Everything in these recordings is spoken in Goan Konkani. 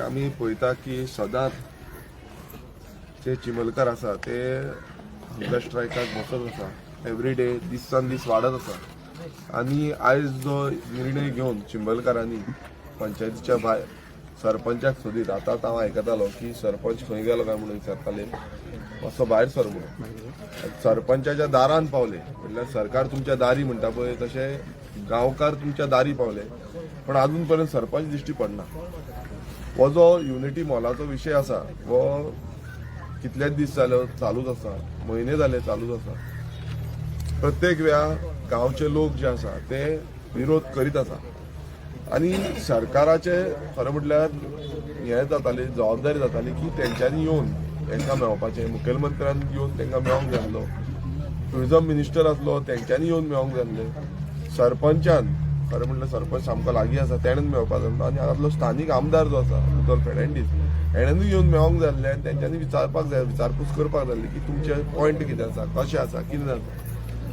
आमी पळयता की सदांच जे चिमलकार आसा ते हंगर स्ट्रायकाक बसत आसा. एवरी डे, दिसान दीस वाडत आसा. आनी आयज जो निर्णय घेवन चिंबलकारांनी पंचायतीच्या भायर सरपंचाक सोदीत, आतांच हांव आयकतालो की सरपंच खंय गेलो काय म्हणून विचारताले, मातसो भायर सर म्हणून. सरपंचाच्या दारान पावले म्हटल्यार सरकार तुमच्या दारी म्हणटा पळय, तशें गांवकार तुमच्या दारी पावले, पण अजून पर्यंत सरपंच दिश्टी पडना. हो जो युनिटी मॉलाचो विशय आसा, हो कितलेच दीस जाले चालूच आसा, म्हयने जाले चालूच आसा. प्रत्येक वेळा गांवचे लोक जे आसा ते विरोध करीत आसा. आनी सरकाराचे खरें म्हटल्यार हें जाताली, जबाबदारी जाताली की तेंच्यांनी येवन तांकां मेळपाचें. मुखेलमंत्र्यान येवन तांकां मेळोंक जाय आसलो, टुरिजम मिनिस्टर आसलो, तेंच्यांनी येवन मेळोंक जाय आसलें. सरपंचान, खरें म्हटल्यार सरपंच सामको लागीं आसा, तेणेन मेळपाक जाय आसलो. आनी हांगातलो स्थानीक आमदार जो आसा, रुदोल्फ फेर्नांडीस, हेणेनूय येवन मेळोंक जाय आसलें आनी तेंच्यांनी विचारपाक जाय, विचारपूस करपाक जाय आसली की तुमचे पॉयंट कितें आसा, कशें आसा, कितें आसा.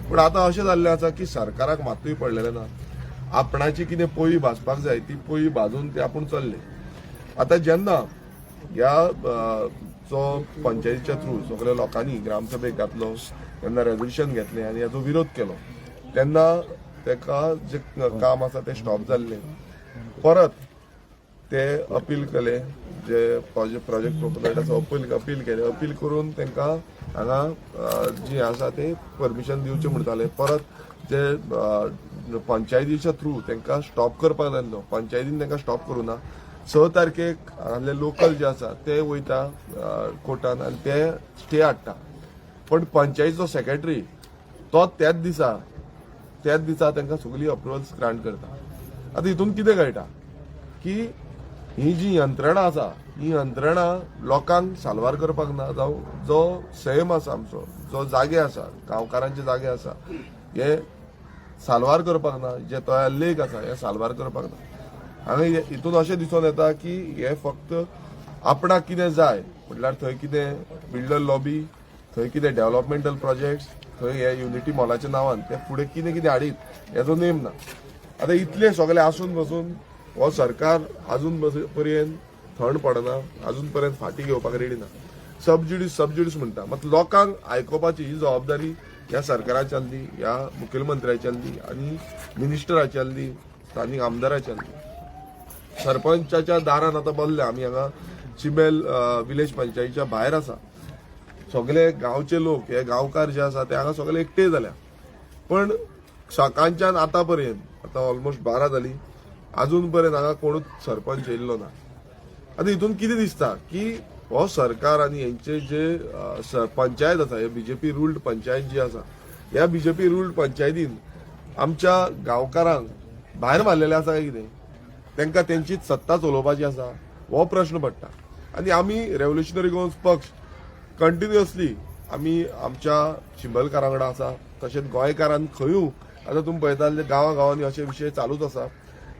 पूण आतां अशें जाल्लें आसा की सरकाराक मातूय पडलेलें ना. आपणाची कितें पोळी भाजपाक जाय, ती पोळी भाजून ते आपूण चल्ले. आतां जेन्ना ह्या जो पंचायतीच्या थ्रू सगळ्या लोकांनी ग्रामसभेक घातलो, तेन्ना रेजोल्युशन घेतलें आनी हाजो विरोध केलो, तेन्ना तेका जे काम आसा तें स्टॉप जाल्लें. परत ते अपील केले, जे प्रोजेक्ट प्रोपोनंट आसा, अपील केले. अपील करून तांकां हांगा जी आसा ते परमिशन दिवचें म्हणटाले. परत जे पंचायतीच्या थ्रू तांकां स्टॉप करपाक जाय आसलो, पंचायतीन तांकां स्टॉप करूं ना. 6 तारखेक हांगासले लोकल जे आसा ते वयता कोर्टान आनी ते स्टे हाडटा. पण पंचायतीचो सेक्रेटरी तो त्याच दिसा तांकां सगळी अप्रुवल्स ग्रांट करता. आतां हितून कितें कळटा की ही जी यंत्रणा आसा, ही यंत्रणा लोकांक साल्वार करपाक ना, जावं जो सैम आसा आमचो, जो जागे आसा, गांवकारांचे जागे आसा, हे साल्वार करपाक ना, जे तोया लेक आसा हे साल्वार करपाक ना. हांगा हितून अशें दिसून येता की हे फक्त आपणाक कितें जाय, म्हटल्यार थंय कितें बिल्डर लॉबी, थंय कितें डेव्हलपमेंटल प्रोजेक्ट्स, थंय हे युनिटी मॉलाच्या नांवान ते फुडें कितें कितें हाडीत हेजो नेम ना. आतां इतले सगळे आसून बसून हो सरकार अजून पर्यंत थंड पडना, अजून पर्यंत फाटी घेवपाक रेडी ना. सबज्युडीस सबज्युडीस म्हणटा, मात लोकांक आयकोपाची ही जबाबदारी ह्या सरकाराची आसली, ह्या मुखेलमंत्र्याची आसली आनी मिनिस्टराची आसली, स्थानीक आमदाराची आसली. सरपंचाच्या दारान आतां बसले आमी. हांगा चिमेल विलेज पंचायतीच्या भायर आसा. सगळे गांवचे लोक, हे गांवकार जे आसा ते हांगा सगळे एकटे जाल्या. पण सकाळच्यान आतां पर्यंत, आतां ऑलमोस्ट 12 जाली, अजून पर्यंत हांगा कोणूच सरपंच येयल्लो ना. आतां हितून कितें दिसता की हो सरकार आनी हेंचे जे पंचायत आसा, हे बीजेपी रुल्ड पंचायत जी आसा, ह्या बीजेपी रुल्ड पंचायतीन आमच्या गांवकारांक भायर मारलेले आसा काय कितें? तांकां तेंचीच सत्ता चलोवपाची आसा, हो प्रश्न पडटा. आनी आमी रेव्होल्युशनरी गोवन्स पक्ष कंटिन्युअसली आमी आमच्या चिंबलकारां वांगडा आसा. तशेंच गोंयकारान खंयूय, आतां तुमी पळयता जाल्यार गांवा गांवांनी अशे विशय चालूच आसा.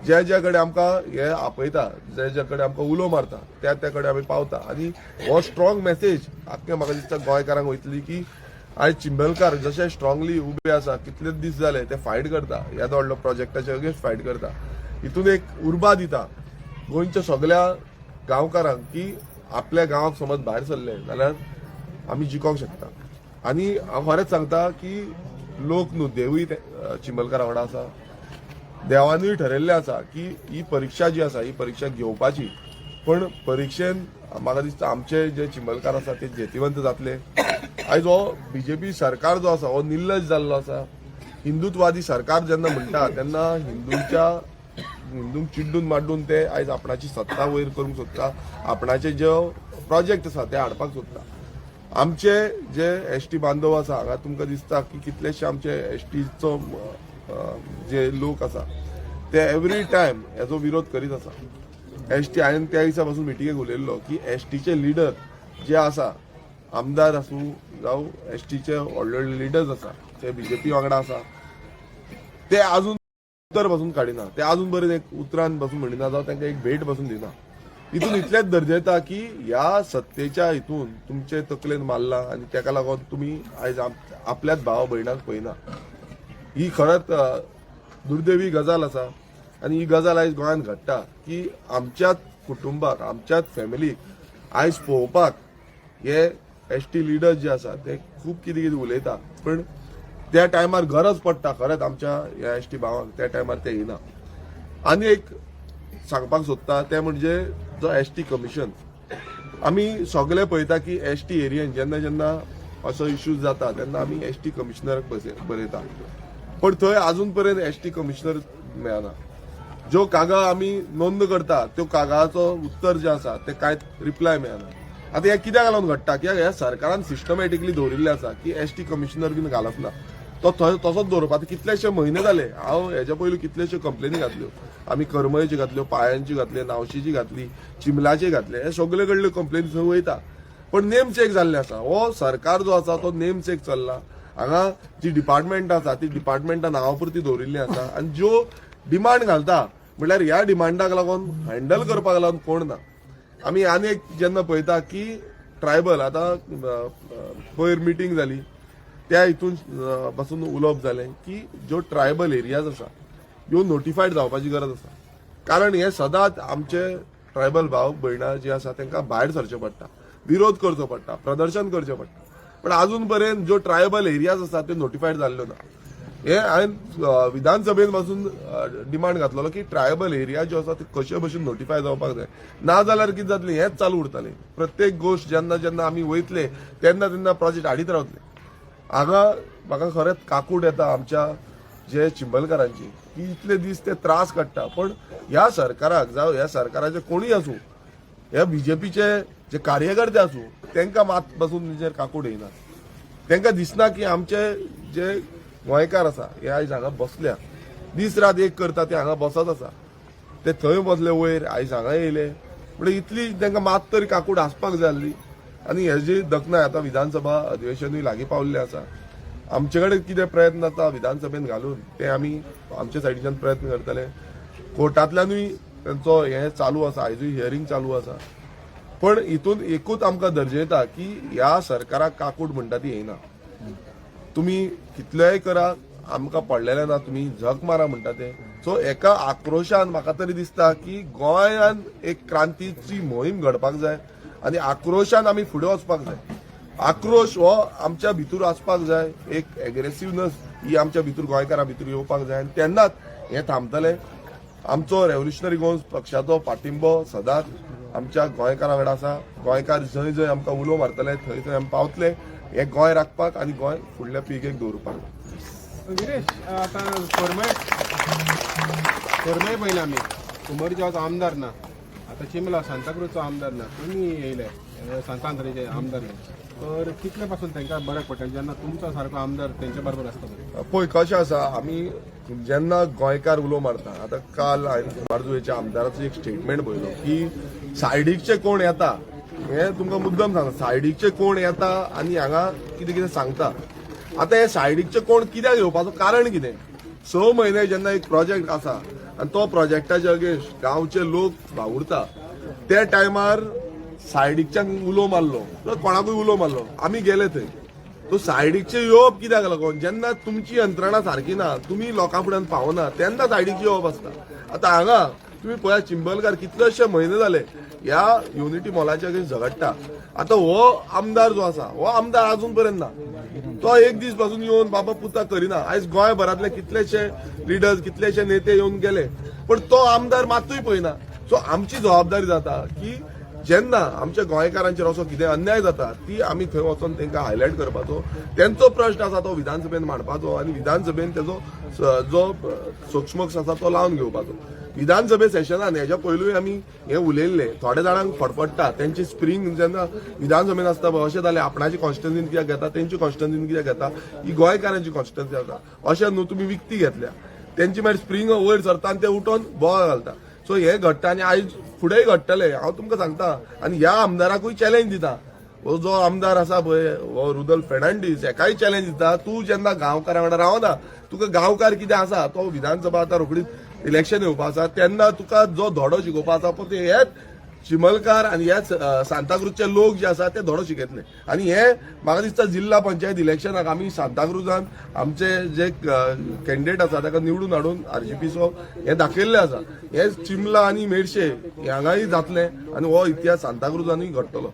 ज्या ज्या कडेन आमकां हे आपयता, ज्या ज्या कडेन आमकां उलो मारता, त्या त्या कडेन आमी पावता. आनी हो स्ट्रॉंग मेसेज आख्खे म्हाका दिसता गोंयकारांक वयतली की आयज चिंबलकार जशे स्ट्रॉंगली उबे आसा, कितले दीस जाले ते फायट करता, ह्या व्हडलो प्रोजेक्टाच्या अगेन्स्ट फायट करता, हितून एक उर्बा दिता गोंयच्या सगळ्या गांवकारांक की आपल्या गांवाक समज भायर सरले जाल्यार आमी जिखोंक शकता. आनी हांव खरेंच सांगता की लोक न्हू, देवूय चिंबलकारा वांगडा आसा. देवानूय ठरयल्लें आसा की ही परिक्षा जी आसा, ही परिक्षा घेवपाची. पण परिक्षेन म्हाका दिसता आमचे जे चिंबलकार आसा ते जैतिवंत जातले. आयज हो बीजेपी सरकार जो आसा हो निर्लज जाल्लो आसा. हिंदुत्वादी सरकार जेन्ना म्हणटा तेन्ना हिंदूंक चिड्डून माड्डून ते आयज आपणाची सत्ता वयर करूंक सोदता, आपणाचे जे प्रोजेक्ट आसा ते हाडपाक सोदता. आमचे जे एसटी बांधव आसा, हांगा तुमकां दिसता की कितलेशे आमचे एसटीचो जे लोक आसा ते एवरी टायम हेजो विरोध करीत आसा. एसटी, हांवें त्या दिसा पासून मिटिंगेक उलयल्लो की एसटीचे लिडर जे आसा, आमदार आसूं जावं एसटीचे व्हडले व्हडले लिडर्स आसा, ते बीजेपी वांगडा आसा, ते अजून उतर पासून काडिना, ते अजून पर्यंत एक उतरान पासून म्हणिना, जावं तांकां एक भेट पासून दिना. हितून इतलेंच दर्जयता की ह्या सत्तेच्या हितून तुमचे तकलेन मारला आनी तेका लागून तुमी आयज आपल्याच भावा भयणाक पळयना. ही खरंच दुर्दैवी गजाल आसा. आनी ही गजाल आयज गोंयांत घडटा की आमच्याच कुटुंबाक, आमच्याच फॅमिलीक आयज पळोवपाक हे एसटी लिडर्स जे आसा ते खूब कितें कितें उलयता, पण त्या टायमार गरज पडटा खरेंच आमच्या ह्या एसटी भावांक, त्या टायमार ते येयना. आनी एक सांगपाक सोदता तें म्हणजे जो एसटी कमिशन, आमी सगळे पळयता की एसटी एरियन जेन्ना जेन्ना असो इश्यूज जाता तेन्ना आमी एसटी कमिशनराक बरयता, पण थंय अजून पर्यंत एसटी कमिशनर मेळना. ज्यो कागाळ आमी नोंद करता त्यो कागाळाचो उत्तर जें आसा तें कांय रिप्लाय मेळना. आतां हें कित्याक लागून घडटा? कित्याक ह्या सरकारान सिस्टमॅटिकली दवरिल्लें आसा की एसटी कमिशनर बीन घालप ना, तो थंय तसोच दवरप. आतां कितलेशे म्हयने जाले, हांव हेज्या पयलीं कितलेश्यो कंप्लेनी घातल्यो आमी, करमळेची घातल्यो, पाळ्यांची घातली, नावशीची घातली, चिंबलाची घातले, हे सगळे कडल्यो कंप्लेनी थंय वयता, पण नेम चेक जाल्ले आसा. हो सरकार जो आसा तो नेम चेक चल्ला. हांगा जी डिपार्टमेंट आसा ती डिपार्टमेंटां नांवा पुरती दवरिल्ली आसा आनी ज्यो डिमांड घालता म्हणल्यार ह्या डिमांडाक लागून हँडल करपाक लागून कोण ना. आमी आनी एक जेन्ना पळयता की ट्रायबल आतां पयर मिटींग जाली, त्या हितून पासून उलोवप जालें की ज्यो ट्रायबल एरियाज आसा ह्यो नोटिफायड जावपाची गरज आसा, कारण हे सदांच आमचे ट्रायबल भाव भयणां जी आसा तांकां भायर सरचें पडटा, विरोध करचो पडटा, प्रदर्शन करचें पडटा, पण अजून पर्यंत ज्यो ट्रायबल एरियाज आसा त्यो नोटिफायड जाल्ल्यो ना. हे हांवें विधानसभेन पासून डिमांड घातलेलो की ट्रायबल एरिया ज्यो आसा ते कशे भशेन नोटिफाय जावपाक जाय, ना जाल्यार कितें जातलें, हेंच चालू उरतलें. प्रत्येक गोश्ट जेन्ना जेन्ना आमी वयतले तेन्ना तेन्ना प्रोजेक्ट हाडीत रावतले. हांगा म्हाका खरेंच काकूट येता आमच्या जे चिंबलकारांची की इतले दीस ते त्रास काडटा, पण ह्या सरकाराक जावं ह्या सरकाराचे कोणूय आसूं, ह्या बीजेपीचे जे कार्यकर्ते आसूं, तांकां मात बसून तेजेर काकूट येयना. तांकां दिसना की आमचे जे गोंयकार आसा हे आयज हांगा बसल्या, दीस रात एक करता, ते हांगा बसत आसा, ते थंय बसले वयर, आयज हांगा येयले, म्हणजे इतली तांकां मात तरी काकूट आसपाक जाय आसली. आनी हेजी दखणाय आतां विधानसभा अधिवेशनूय लागीं पावल्लें आसा, आमचे कडेन कितें प्रयत्न जाता विधानसभेन घालून ते आमी आमच्या सायडीच्यान प्रयत्न करतले. कोर्टांतल्यानूय तेंचो हें चालू आसा, आयजूय हियरींग चालू आसा. पण हितून एकूच आमकां दर्जयता की ह्या सरकाराक काकूट म्हणटा ती येयना. तुमी कितलेय करा, आमकां पडलेलें ना, तुमी झक मारा म्हणटा ते. सो एका आक्रोशान म्हाका तरी दिसता की गोंयान एक क्रांतीची मोहीम घडपाक जाय आनी आक्रोशान आमी फुडें वचपाक जाय. आक्रोश हो आमच्या भितूर आसपाक जाय, एक एग्रेसिवनस ही आमच्या भितूर, गोंयकारां भितूर येवपाक जाय आनी तेन्नाच हें थांबतलें. आमचो रेव्होल्युशनरी गोवन्स पक्षाचो पाठिंबो सदांच आमच्या गोंयकारां कडेन आसा. गोंयकार जंय जंय आमकां उलो मारतले थंय थंय आमी पावतले, हें गोंय राखपाक आनी गोंय फुडल्या पिळगेक दवरपाक. विरेश, आतां करमय करमय पळयला आमी, उमरगांवचो आमदार ना, आतां चिंबला सांताक्रूजचो आमदार ना, तुमी येयले सांतांद्रेचे आमदार ना, तर कितले पासून तांकां बऱ्याक पडटा जेन्ना तुमचो सारको आमदार तेंच्या बरोबर आसता पळय? पळय कशें आसा, आमी जेन्ना गोंयकार उलो मारता, आतां काल हांवें कुमारजुवेच्या आमदाराचो एक स्टेटमेंट पळयलो की सायडीकचे कोण येता, हे तुमकां मुद्दम सांगता, सायडीकचे कोण येता आनी हांगा कितें कितें सांगता. आतां हे सायडीकचे कोण कित्याक येवपाचो कारण कितें? 6 म्हयने जेन्ना एक प्रोजेक्ट आसा आनी तो प्रोजेक्टाच्या अगेन्स्ट गांवचे लोक वावुरता, त्या टायमार सायडीकच्यान उलो मारलो, कोणाकूय उलो मारलो, आमी गेले थंय. तो सायडीकचे येवप कित्याक लागून? जेन्ना तुमची यंत्रणा सारकी ना, तुमी लोकां फुड्यान पावना, तेन्ना सायडीक येवप आसता. आतां हांगा तुमी पळया, चिंबलकार कितलेशे म्हयने जाले ह्या युनिटी मॉलाच्या अगेन्स्ट झगडटा. आतां हो आमदार जो आसा, हो आमदार अजून पर्यंत ना, तो एक दीस पासून येवन बाबा पुता करिना. आयज गोंयभरांतले कितलेशे लिडर्स, कितलेशे नेते येवन गेले, पण तो आमदार मातूय पळयना. सो आमची जबाबदारी जाता की जेन्ना आमच्या गोंयकारांचेर असो कितें अन्याय जाता ती आमी थंय वचोन तांकां हायलायट करपाचो, तेंचो प्रश्न आसा तो विधानसभेन मांडपाचो आनी विधानसभेन तेजो जो सोक्षमक्ष आसा तो लावन घेवपाचो. विधानसभे सेशनान हेज्या पयलूय आमी हें उलयल्लें, थोड्या जाणांक फडफडटा, तेंची स्प्रींग जेन्ना विधानसभेन आसता पळय, अशें जालें आपणाची कॉन्स्टिट्युन्सी कित्याक घेता, तेंची कॉन्स्टिट्युन्सी कित्याक घेता, ही गोंयकारांची कॉन्स्टिट्युन्सी आसा, अशें न्हू तुमी विकती घेतल्या. तेंची मागीर स्प्रींग वयर सरता आनी ते उठोन बोवाळ घालता. सो हें घडटा आनी आयज फुडेंय घडटलें, हांव तुमकां सांगता. आनी ह्या आमदाराकूय चॅलेंज दिता, हो जो आमदार आसा पळय, हो रुदल फेर्नांडीस, हेकाय चॅलेंज दिता. तूं जेन्ना गांवकारा वांगडा रावना, तुका गांवकार कितें आसा तो विधानसभा आतां रोखडीच इलेक्शन येवपा आसा, तेन्ना तुका जो धडो शिकोवपा आसा पळय ते हेच चिमलकार आनी ह्या सांताक्रूजचे लोक जे आसा ते धडो शिकयतले. आनी हे म्हाका दिसता जिल्हा पंचायत इलेक्शनाक आमी सांताक्रूजान आमचे जे कॅन्डिडेट आसा ताका निवडून हाडून आरजीपीचो हे दाखयल्ले आसा. हे चिमला आनी मेडशे हांगाय जातले आनी हो इतिहास सांताक्रूजानूय घडटलो.